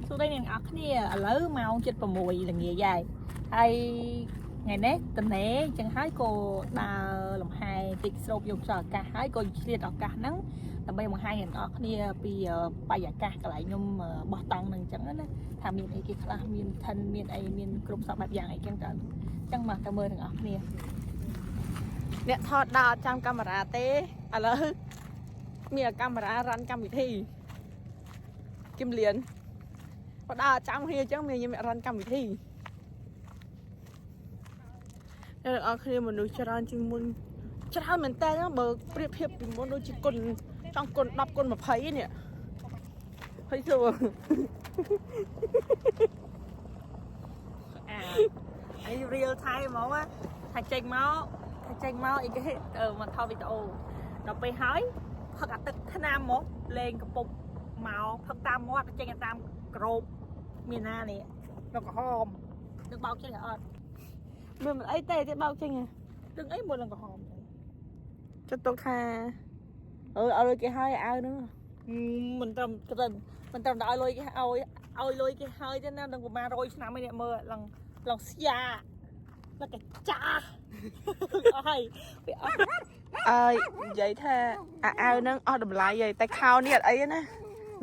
សួស្តីអ្នកទាំងអស់គ្នាឥឡូវម៉ោង7:06ល្ងាចហើយហើយថ្ងៃនេះតនេអញ្ចឹងហើយក៏ដើរលំហែតិចស្រូបយកខ្យល់អាកាសហើយក៏ឆ្លៀតឱកាសហ្នឹងដើម្បីបង្ហាញអ្នកទាំងអស់គ្នាពីបរិយាកាសកន្លែងខ្ញុំបោះតង់ហ្នឹងអញ្ចឹងណាថាមានអីគេខ្លះមានថិនមានអីមានគ្រប់សពបែបយ៉ាងអីចឹងទៅអញ្ចឹងមកទៅមើលទាំងអស់គ្នា អ្នកថតដើរអត់ចាំកាមេរ៉ាទេឥឡូវមានកាមេរ៉ាrun កម្មវិធីគឹមលៀនបើដើរអត់ចាំគ្នាអញ្ចឹងមានខ្ញុំអ្នក run កម្មវិធីអ្នកទាំងអស់គ្នាមនុស្សច្រើនជាងមុនច្រើនមែនតើបើប្រៀបធៀបពីមុនដូចជាគុណចង់គុណ10គុណ20នេះហើយសួរ អានេះ real time ហ្មងណាថាចេញមកថាចេញមកអីគេមកថតវីដេអូដល់ពេលហើយផឹកអាទឹកថ្នាំមកលេងកពុបមកផឹកតាមមាត់ចេញតាមក្របមានណានេះដល់ក្រហមនឹងបោកចេញអត់ មានមិនអីទេទេបោកចេញហ៎ ដឹងអីមួយនឹងក្រហម ចាត់ទុកថាអឺឲ្យលុយគេហើយអាវហ្នឹង មិនត្រឹមត្រឹមមិនត្រឹមតែឲ្យលុយគេឲ្យឲ្យលុយគេហើយទេណានឹងប្រហែល100ឆ្នាំឯនេះមើលឡើងឡើងស្យាឡើងកាចាអស់ហើយវាអស់ អើយនិយាយថាអាអាវហ្នឹងអស់តម្លៃហើយតែខោនេះអត់អីទេណា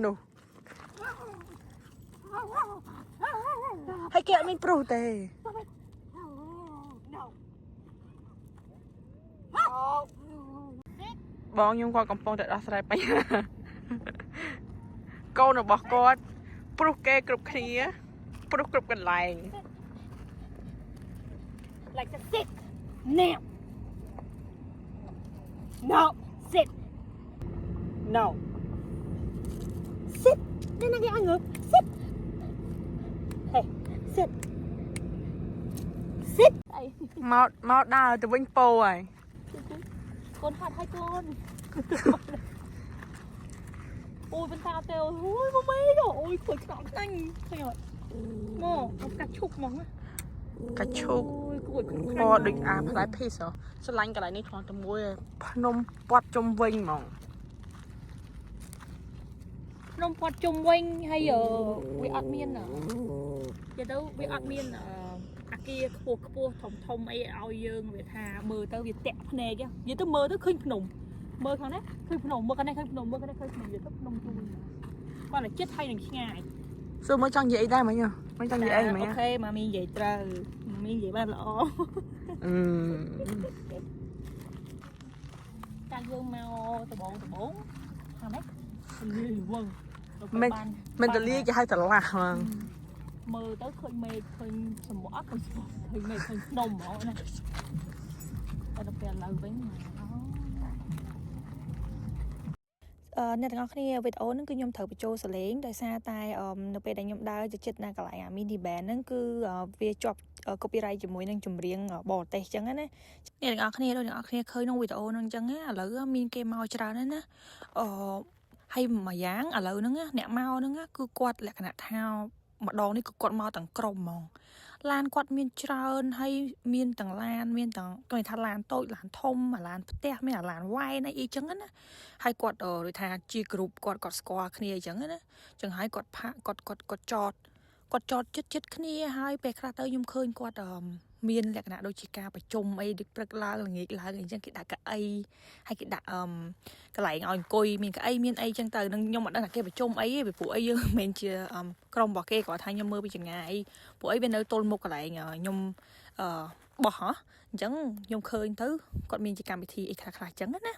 នោះហើយគេអត់មានព្រុសទេ No. បងខ្ញុំគាត់កំពុងតែដោះស្រាយបញ្ហាកូនរបស់គាត់ព្រុសគេគ្រប់គ្នាព្រុសគ្រប់កន្លែង Like the sit. Now. No. Sit. No. Sit. Đây là cái ăn ngược. Sit. Hey, sit. Sit. Đây. មកមកដើរទៅវិញពោហើយ កូនហត់ហើយកូនអូយបន្តាទេអូយមកមេអូយខូចខ្នងខ្នាញ់ឃើញអត់មកអត់កាត់ឈុកហ្មងណា កាឈូក អូយគួចខ្នង ព ខ្នាញ់ ណ៌ដូចអាផ្លែភីសហ៎ស្រឡាញ់កន្លែងនេះគ្រាន់តែមួយឯងភ្នំពាត់ជុំវិញហ្មង ភ្នំព័ទ្ធជុំវិញហើយវាអត់មាននិយាយទៅវាអត់មានអាគារខ្ពស់ខ្ពស់ធំធំអីឲ្យយើងវាថាមើលទៅវាតាក់ភ្នែកនិយាយទៅមើលទៅឃើញភ្នំមើលខាងនេះឃើញភ្នំមើលខាងនេះឃើញភ្នំមើលខាងនេះឃើញភ្នំនិយាយទៅភ្នំជុំវិញគាត់តែចិត្តហើយនឹងឆ្ងាយ សួរមើលចង់និយាយអីដែរមិញហ៎មិញចង់និយាយអីមិញ OK ម៉ាមីនិយាយត្រូវម៉ាមីនិយាយបានល្អ អឺ កាលយើងមកដបងដបងខាងនេះលីវង មិនមិនតលាគេហៅតលាស់ហ្មង មើលទៅឃើញមេឃឃើញសមុទ្រអត់ឃើញសមុទ្រឃើញមេឃឃើញភ្នំហ្មងណាតែដល់ពេលឥឡូវវិញអឺអ្នកទាំងអស់គ្នាវីដេអូហ្នឹងគឺខ្ញុំត្រូវបញ្ចូលសលេងដោយសារតែនៅពេលដែលខ្ញុំដើរទៅចិត្តណាកន្លែងអា mini band ហ្នឹងគឺវាជាប់ copyright ជាមួយនឹងចម្រៀងបរទេសអញ្ចឹងណាអ្នកទាំងអស់គ្នាដូចអ្នកទាំងអស់គ្នាឃើញក្នុងវីដេអូហ្នឹងអញ្ចឹងណាឥឡូវមានគេមកច្រើនណាស់ណាអឺហើយមួយយ៉ាងឥឡូវហ្នឹងអ្នកមកហ្នឹងគឺគាត់លក្ខណៈថាម្ដងនេះគឺគាត់មកទាំងក្រុមហ្មងឡានគាត់មានច្រើនហើយមានទាំងឡានមានទាំងគាត់ថាឡានតូចឡានធំអាឡានផ្ទះមានអាឡានវ៉ែនអីអីចឹងណាហើយគាត់ដូចថាជាក្រុមគាត់គាត់ស្គាល់គ្នាអញ្ចឹងណាចឹងហើយគាត់ផាកគាត់គាត់គាត់ចតគាត់ចតចិត្តចិត្តគ្នាហើយពេលខ្លះទៅខ្ញុំឃើញគាត់មានលក្ខណៈដូចជាការប្រជុំអីដូចព្រឹកឡើងល្ងាចឡើងអីចឹងគេដាក់កៅអីហើយគេដាក់អឺកន្លែងឲ្យអង្គុយមានកៅអីមានអីចឹងទៅនឹងខ្ញុំអត់ដឹងថាគេប្រជុំអីទេពីព្រោះអីយើងមិនមែនជាក្រុមរបស់គេគាត់ថាខ្ញុំមើលពីចង្ងាយព្រោះអីវានៅទល់មុខកន្លែងខ្ញុំអឺបោះហ៎អញ្ចឹងខ្ញុំឃើញទៅគាត់មានជាកម្មវិធីអីខ្លះខ្លះអញ្ចឹងណា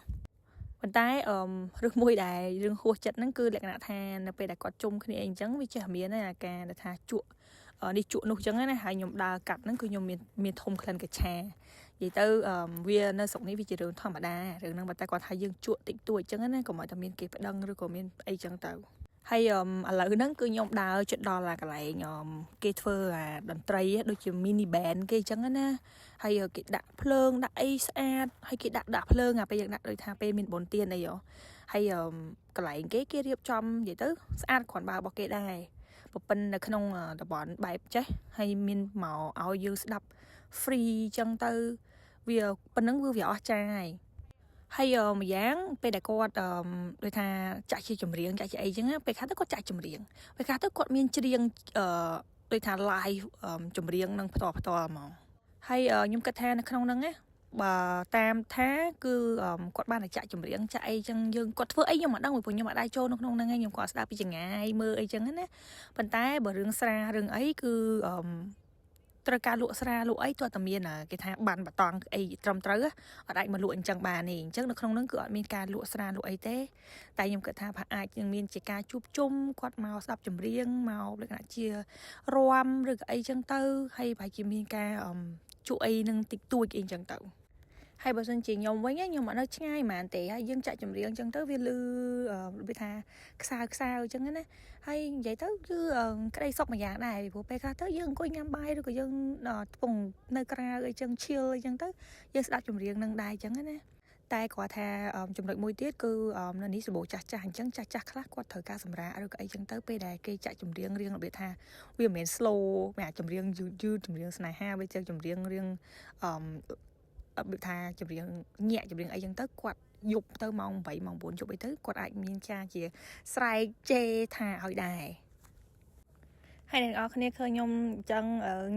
ប៉ុន្តែអឺរឿងមួយដែលរឿងហួសចិត្តហ្នឹងគឺលក្ខណៈថានៅពេលដែលគាត់ជុំគ្នាអីអញ្ចឹងវាចេះមានអាការដែលថាជក់នេះជក់នោះអញ្ចឹងណាហើយខ្ញុំដើរកាត់ហ្នឹងគឺខ្ញុំមានមានធំក្លិនកឆានិយាយទៅវានៅស្រុកនេះវាជារឿងធម្មតារឿងហ្នឹងប៉ុន្តែគាត់ថាយើងជក់តិចតួចអញ្ចឹងណាកុំឲ្យតែមានគេប្តឹងឬក៏មានអីចឹងទៅហើយឥឡូវហ្នឹងគឺខ្ញុំដើរជិតដល់កន្លែងគេធ្វើអាតន្ត្រីដូចជា mini band គេអញ្ចឹងណាហើយគេដាក់ភ្លើងដាក់អីស្អាតហើយគេដាក់ដាក់ភ្លើងអាពេលយើងដាក់ដូចថាពេលមានបុណ្យទានអីហ៎ហើយកន្លែងគេគេរៀបចំនិយាយទៅស្អាតគ្រាន់បើរបស់គេដែរប្រពន្ធនៅក្នុងតំបន់បែបចេះហើយមានមកឲ្យយើងស្ដាប់ free ចឹងទៅវាប៉ុណ្ណឹងគឺវាអស់ចាយហើយ ហើយម្យ៉ាងពេលដែលគាត់អឺដូចថាចាក់ជាចម្រៀងចាក់ជាអីចឹងណាពេលខ្លះទៅគាត់ចាក់ចម្រៀងពេលខ្លះទៅគាត់មានច្រៀងដូចថា live ចម្រៀងនឹងផ្ទាល់ផ្ទាល់ហ្មងហើយខ្ញុំគិតថានៅក្នុងហ្នឹងណាបើតាមថាគឺគាត់បានតែចាក់ចម្រៀងចាក់អីចឹងយើងគាត់ធ្វើអីខ្ញុំអត់ដឹងព្រោះខ្ញុំអត់ដែរចូលនៅក្នុងហ្នឹងឯងខ្ញុំគាត់ស្ដាប់ពីចងាយមើលអីចឹងណាប៉ុន្តែបើរឿងស្រារឿងអីគឺអឺត្រូវការលក់ស្រាលក់អីទោះតែមានគេថាបានបតង់អីត្រឹមត្រូវអត់អាចមកលក់អញ្ចឹងបានទេអញ្ចឹងនៅក្នុងហ្នឹងគឺអត់មានការលក់ស្រាលក់អីទេតែខ្ញុំគិតថាអាចនឹងមានជាការជួបជុំគាត់មកស្ដាប់ចម្រៀងមកលក្ខណៈជារាំឬក៏អីចឹងទៅហើយប្រហែលជាមានការជក់អីនឹងតិចតួចអីចឹងទៅហើយបើសិនជាខ្ញុំវិញខ្ញុំអត់នៅឆ្ងាយហ្មងទេហើយយើងចាក់ចម្រៀងអញ្ចឹងទៅវាលឺរបៀបថាខ្សៅខ្សៅអញ្ចឹងណាហើយនិយាយទៅគឺក្តីសុខមួយយ៉ាងដែរព្រោះពេលខ្លះទៅយើងអង្គុយញ៉ាំបាយឬក៏យើងកំពុងនៅក្រៅអីចឹង chill អីចឹងទៅយើងស្ដាប់ចម្រៀងនឹងដែរអញ្ចឹងណាតែគាត់ថាចំណុចមួយទៀតគឺនៅនេះសម្បូរចាស់ចាស់អញ្ចឹងចាស់ចាស់ខ្លះគាត់ត្រូវការសម្រាកឬក៏អីចឹងទៅពេលដែលគេចាក់ចម្រៀងរៀងរបៀបថាវាមិនមែន slow មិនអាចចម្រៀងយឺតយឺតចម្រៀងស្នេហាវាជាចម្រៀងរៀងអឺរបៀបថាចម្រៀងញាក់ចម្រៀងអីចឹងទៅគាត់យប់ទៅម៉ោង8ម៉ោង9យប់អីទៅគាត់អាចមានចាជាស្រែកជេរថាឲ្យដែរហើយអ្នកនរគ្នាឃើញខ្ញុំអញ្ចឹង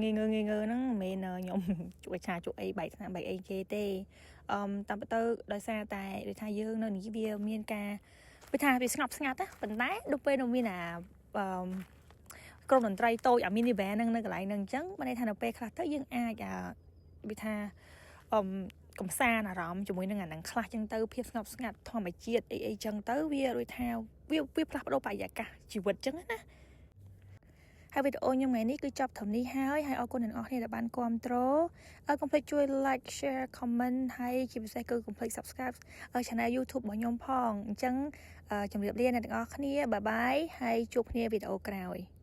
ងាយងើងាយងើហ្នឹងមិនមែនខ្ញុំជួយឆាជួយអីបែកស្នាបែកអីគេទេអឺតាមពិតទៅដោយសារតែដូចថាយើងនៅនេះវាមានការវាថាវាស្ងប់ស្ងាត់ណាប៉ុន្តែដល់ពេលនៅមានអាអឺក្រុមតន្ត្រីតូចអា mini band ហ្នឹងនៅកន្លែងហ្នឹងអញ្ចឹងបានន័យថានៅពេលខ្លះទៅយើងអាចអាវាថាអឺកំសាន្តអារម្មណ៍ជាមួយនឹងអាហ្នឹងខ្លះចឹងទៅភាពស្ងប់ស្ងាត់ធម្មជាតិអីអីចឹងទៅវាដូចថាវាផ្លាស់ប្ដូរបរិយាកាសជីវិតចឹងណាហើយវីដេអូខ្ញុំថ្ងៃនេះគឺចប់ត្រឹមនេះហើយហើយអរគុណអ្នកនរគ្នាដែលបានគាំទ្រហើយកុំភ្លេចជួយ like, share, comment ហើយជាពិសេសគឺកុំភ្លេច subscribe channel YouTube របស់ខ្ញុំផងអញ្ចឹងជម្រាបលាអ្នកទាំងអស់គ្នាbye bye ហើយជួបគ្នាវីដេអូក្រោយ។